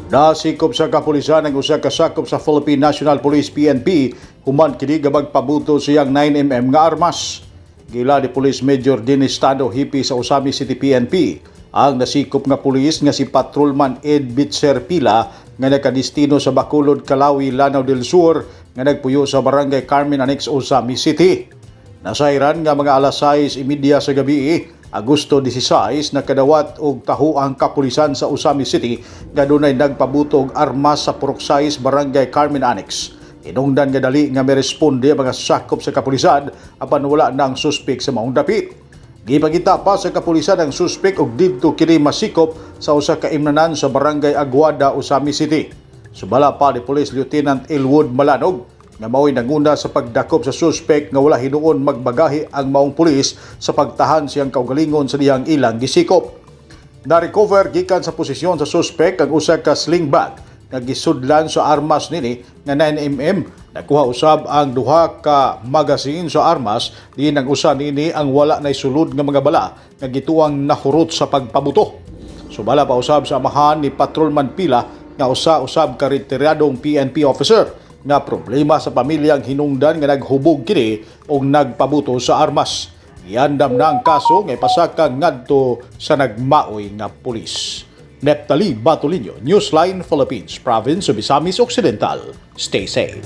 Nasikop sa kapulisan ang usa ka sakop sa Philippine National Police, PNP, human kini nga magpabuto siyang 9 mm nga armas. Giila ni Police Major Dennis Tano, hepe sa Ozamiz City PNP, ang nasikop nga pulis nga si Patrolman Ed Bitzer Pila nga nakadestino sa Bacolod, Calawi, Lanao del Sur nga nagpuyo sa Barangay Carmen Annex, Ozamiz City. Nasayran nga mga alas 6:30 sa gabi, Agosto 16, nakadawat og taho ang kapulisan sa Ozamiz City nga dunay nagpabuto og armas sa Purok 6, Barangay Carmen Annex. Hinungdan nga dali nga miresponde ang mga sakop sa kapulisan, apan wala na ang suspek sa maong dapit. Gipangita pa sa kapulisan ang suspek ug didto kini masikop sa usa ka imnanan sa Barangay Aguada, Ozamiz City. Sumala pa ni Police Lieutenant Elwood Malanog nga mao'y nanguna sa pagdakop sa suspek nga wala hinuon magbagahi ang maong pulis sa pagtahan siyang kaugalingon sa dihang ilang gisikop. Na-recover gikan sa posisyon sa suspek ang usa ka sling bag nga gisudlan sa armas nini nga 9 mm. Nakuha usab ang duha ka magasin sa armas, diin ang usa niini ang wala nay sulod nga mga bala nga gituang nahurot sa pagpabuto. Sumala pa usab sa amahan ni Patrolman Pila nga usa usab ka retiradong PNP officer nga problema sa pamilyang hinungdan nga naghubog kini og nagpabuto sa armas. Giandam na ang kaso nga ipasaka ngadto sa nagmaoy nga pulis. Neptali Batolino, Newsline Philippines, Province of Misamis Occidental. Stay safe.